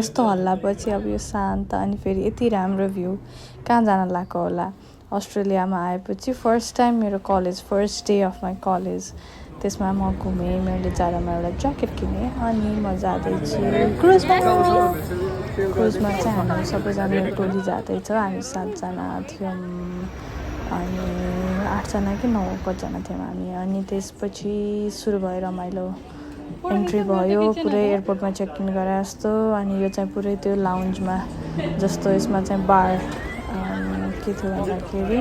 यस्तो हल्लापछि अब यो शान्त अनि फेरि यति राम्रो भ्यू कहाँ जान लागेको होला। अस्ट्रेलियामा आएपछि फर्स्ट टाइम मेरो college first day of my college त्यसमा म घुमेँ। मैले जाडोमा एउटा ज्याकेट किनेँ अनि म जाँदैछु क्रुजमा चाहिँ हामी सबैजना टोली जाँदैछ। हामी 7 जना थियौँ अनि 8 जना कि 9 कतिजना थियौँ हामी। अनि त्यसपछि सुरु भयो रमाइलो। एन्ट्री भयो पुरै एयरपोर्टमा चेक इन गरे जस्तो। अनि यो चाहिँ पुरै त्यो लाउन्जमा जस्तो यसमा चाहिँ बार के थियो भन्दाखेरि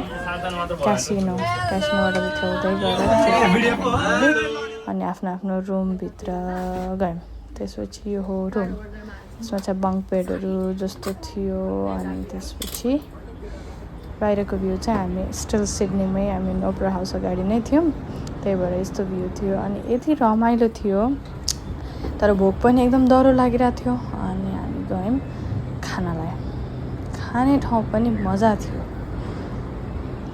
क्यासिनोबाट भित्र हुँदै गएर अनि आफ्नो रुमभित्र गयौँ। त्यसपछि यो हो रुम। यसमा चाहिँ बङ्क बेडहरू जस्तो थियो। अनि त्यसपछि बाहिरको भ्यू चाहिँ हामी स्टिल सिडनीमै हामी ओपेरा हाउस अगाडि नै थियौँ, त्यही भएर यस्तो भ्यू थियो। अनि यति रमाइलो थियो तर भोक पनि एकदम डह्रो लागिरहेको थियो। अनि हामी गयौँ खानालाई। खाने ठाउँ पनि मजा थियो।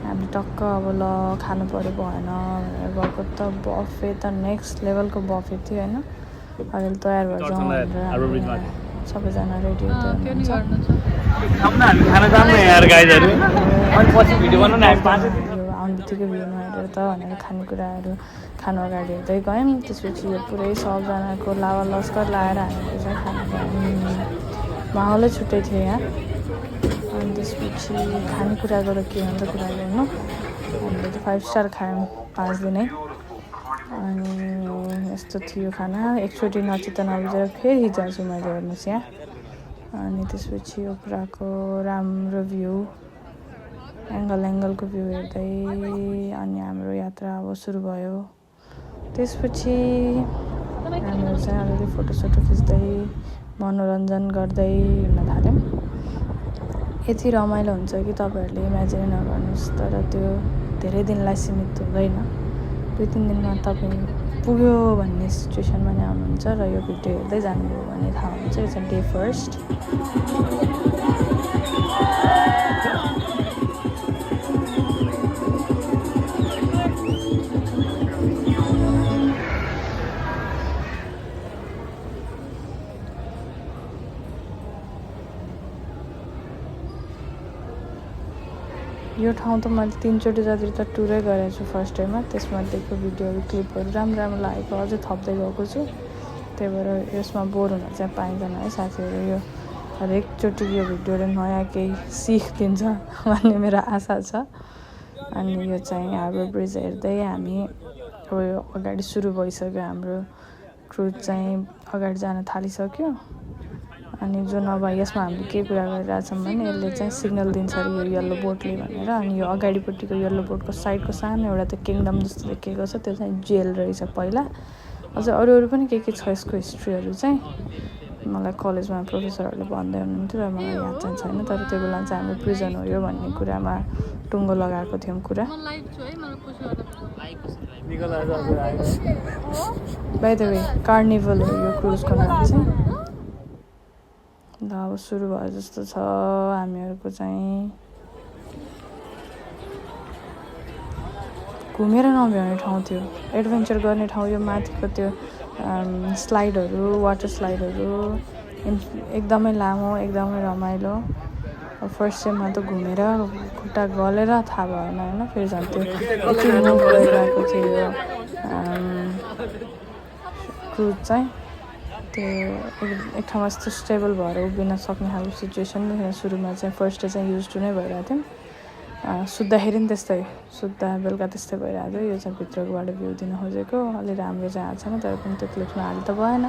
हामी टक्क अब ल खानु पऱ्यो भएन भनेर गएको त बफे त नेक्स्ट लेभलको बफे थियो होइन। अहिले तयार भएर जाउँ भनेर सबैजना रेडी आउनु बित्तिकै भ्यूमा हेरेर त भनेर खानेकुराहरू खानु अगाडि हेर्दै गयौँ। त्यसपछि यो पुरै सबजनाको लावा लस्कर लाएर हामीले चाहिँ खाना गयौँ। माहौलै छुट्टै थियो यहाँ। अनि त्यसपछि खानेकुराको त के हुन्छ कुरा गर्नु। हामीले त 5 स्टार खायौँ 5 दिनै। अनि यस्तो थियो खाना। एकचोटि नचित्त नबुझेर फेरि जान्छु मैले हेर्नुहोस् यहाँ। अनि त्यसपछि ओपेराको राम्रो भ्यू एङ्गलको भ्यू हेर्दै अनि हाम्रो यात्रा अब सुरु भयो। त्यसपछि हामीहरू चाहिँ अलिअलि फोटोसोटो खिच्दै मनोरञ्जन गर्दै हिँड्न थाल्यौँ। यति रमाइलो हुन्छ कि तपाईँहरूले इमेजिनै नगर्नुहोस्। तर त्यो धेरै दिनलाई सीमित हुँदैन। 2-3 दिनमा तपाईँ पुग्यो भन्ने सिचुएसनमा नै आउनुहुन्छ र यो भिडियो हेर्दै जानुभयो भने थाहा हुन्छ। यो चाहिँ डे फर्स्ट। यो ठाउँ त मैले 3 चोटि जति त टुरै गरेको छु फर्स्ट डेमा। त्यसमध्येको भिडियोहरू क्लिपहरू राम्रो लागेको अझै थप्दै गएको छु। त्यही भएर यसमा बोर हुन चाहिँ पाइँदैन है साथीहरू। यो हरेकचोटि यो भिडियोले नयाँ केही सिख दिन्छ भन्ने मेरो आशा छ। अनि यो चाहिँ हार्बर ब्रिज हेर्दै हामी अब यो अगाडि सुरु भइसक्यो। हाम्रो क्रुज चाहिँ अगाडि जान थालिसक्यो। अनि जो नभए यसमा हामीले के कुरा गरिरहेछौँ भने यसले चाहिँ सिग्नल दिन्छ अरे यो येल्लो बोटले भनेर। अनि यो अगाडिपट्टिको येल्लो बोटको साइडको सानो एउटा त्यो किङडम जस्तो देखिएको छ, त्यो चाहिँ जेल रहेछ पहिला। अझै अरू पनि के छ यसको हिस्ट्रीहरू चाहिँ मलाई कलेजमा प्रोफेसरहरूले भन्दै हुनुहुन्थ्यो र मलाई याद चाहिँ छैन। तर त्यो बेला चाहिँ हाम्रो प्रिजन हो यो भन्ने कुरामा टुङ्गो लगाएको थियौँ कुरा। बाइ द वे कार्निभल हो यो क्रुजको नाम चाहिँ। ल अब सुरु भयो जस्तो छ हामीहरूको चाहिँ। घुमेर नभ्याउने ठाउँ थियो, एडभेन्चर गर्ने ठाउँ। यो माथिको त्यो स्लाइडहरू वाटर स्लाइडहरू एकदमै लामो एकदमै रमाइलो। फर्स्ट डेमा त घुमेर खुट्टा गलेर थाहा भएन होइन। फेरि झन् त्यो यति मुभ गरिरहेको थियो यो क्रुज चाहिँ। त्यो एक ठाउँमा यस्तो स्टेबल भएर उभिन सक्ने खालको सिचुएसन नै थिएन। सुरुमा चाहिँ फर्स्ट डे चाहिँ युज टु नै भइरहेको थियौँ। सुत्दाखेरि पनि त्यस्तै, सुत्दा बेलुका त्यस्तै भइरहेको थियो। यो चाहिँ भित्रकोबाट भ्यू दिन खोजेको। अलि राम्रो चाहिँ आएको छैन तर पनि त्यो क्लिप्समा हाल्नु त भएन।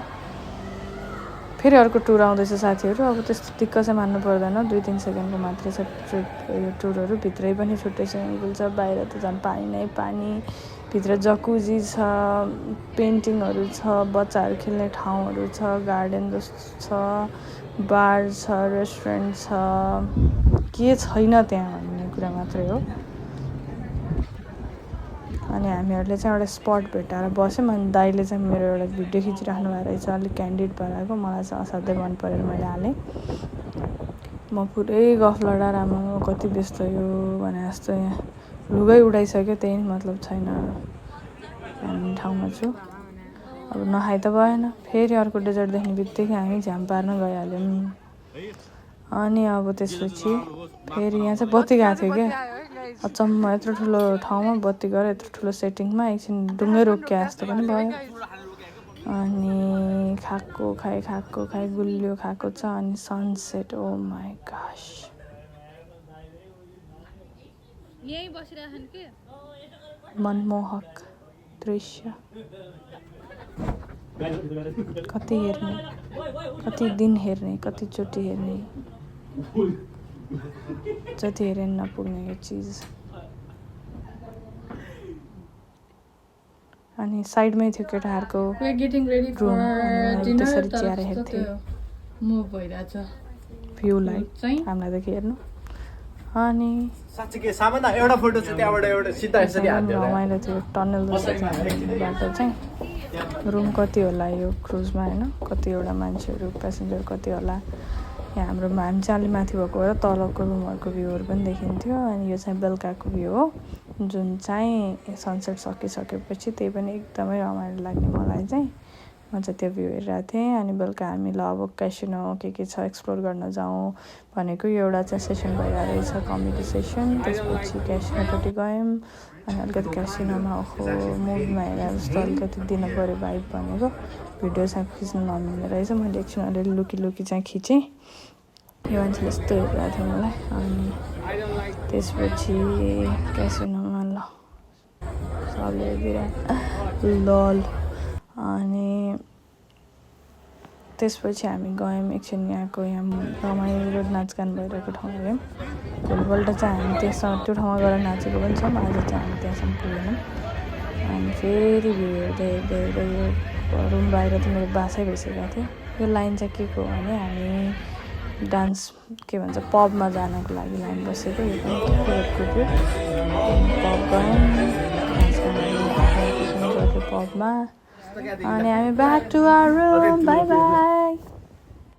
फेरि अर्को टुर आउँदैछ साथीहरू। अब त्यस्तो दिक्क चाहिँ मान्नु पर्दैन, 2-3 सेकेन्डको मात्रै छ ट्रिप यो टुरहरू। भित्रै पनि छुट्टै स्विमिङ पुल छ, बाहिर त झन् पानी नै पानी। भित्र जकुजी छ, पेन्टिङहरू छ, बच्चाहरू खेल्ने ठाउँहरू छ, गार्डन जस्तो छ, बार छ, रेस्टुरेन्ट छ। के छैन त्यहाँ भन्ने कुरा मात्रै हो। अनि हामीहरूले चाहिँ एउटा स्पट भेटाएर बस्यौँ। अनि दाइले चाहिँ मेरो एउटा भिडियो खिचिराख्नु भएको रहेछ, अलिक क्यान्डिड बनाएको। मलाई चाहिँ असाध्यै मन परेर मैले हालेँ। म पुरै गफ लडाएर आमा कति व्यस्त यो भने जस्तो यहाँ लुगै उडाइसक्यो, त्यही मतलब छैन भन्ने ठाउँमा छु। अब नखाइ त भएन। फेरि अर्को डेजर्ट देख्ने बित्तिकै हामी झ्याम पार्न गइहाल्यौँ। अनि अब त्यसपछि फेरि यहाँ चाहिँ बत्ती गएको थियो क्या, अचम्म यत्रो ठुलो ठाउँमा बत्ती गएर यत्रो ठुलो सेटिङमा एकछिन ढुङ्गै रोकिया जस्तो पनि भयो। अनि खाएको खाएँ गुलियो खाएको छ। अनि सनसेट, ओ माई गॉश, मनमोहक दृश्य। कति हेर्ने, कति दिन हेर्ने, कतिचोटि हेर्ने, जति हेरे नपुग्ने यो चिज। अनि साइडमै थियो केटाहरूको रुम, त्यसरी चियाएर हेर्थेँ भ्यूलाई, हामीलाई देखि हेर्नु। अनि रमाइलो थियो, टनल जस्तो थियो बाटो चाहिँ। रुम कति होला यो क्रुजमा होइन, कतिवटा मान्छेहरू पेसेन्जर कति होला। यहाँ हाम्रो हामी चाहिँ अलि माथि भएको भएर तलको रुमहरूको भ्यूहरू पनि देखिन्थ्यो। अनि यो चाहिँ बेलुकाको भ्यू हो, जुन चाहिँ सनसेट सकिसकेपछि त्यही पनि एकदमै रमाइलो लाग्ने मलाई चाहिँ। म चाहिँ त्यो भ्यू हेरिरहेको थिएँ। अनि बेलुका हामी ल अब क्यासिनो के छ एक्सप्लोर गर्न जाउँ भनेको एउटा चाहिँ सेसन भइरहेको रहेछ, कमेडी सेसन। त्यसपछि क्यासिनोपट्टि गयौँ। अनि अलिकति क्यासिनोमा मुभीमा हेरेर जस्तो अलिकति दिन पऱ्यो भाइब भनेको। भिडियो चाहिँ खिच्नु नमिल्ने रहेछ, मैले एकछिन अलिअलि लुकी चाहिँ खिचेँ। यो मान्छेले यस्तो हेरिरहेको थियो मलाई। अनि त्यसपछि क्यासिनोमा ल सबले हेरिदिरहेको लल। अनि त्यसपछि हामी गयौँ एकछिन यहाँ रमाइलो नाचगान भइरहेको ठाउँ हेऱ्यौँ। भोलिपल्ट चाहिँ हामी त्यो ठाउँमा गएर नाचेको पनि छौँ। आज चाहिँ हामी त्यहाँसम्म पुगेनौँ। अनि फेरि भ्यू हेर्दै यो रुम बाहिर त मेरो बासै भइसकेको थियो। यो लाइन चाहिँ के को भने हामी डान्स के भन्छ पबमा जानको लागि लाइन बसेको। यो पनि पुग्यो पब गयौँ, नाचगान पबमा। अनि हामी back to our room, bye by.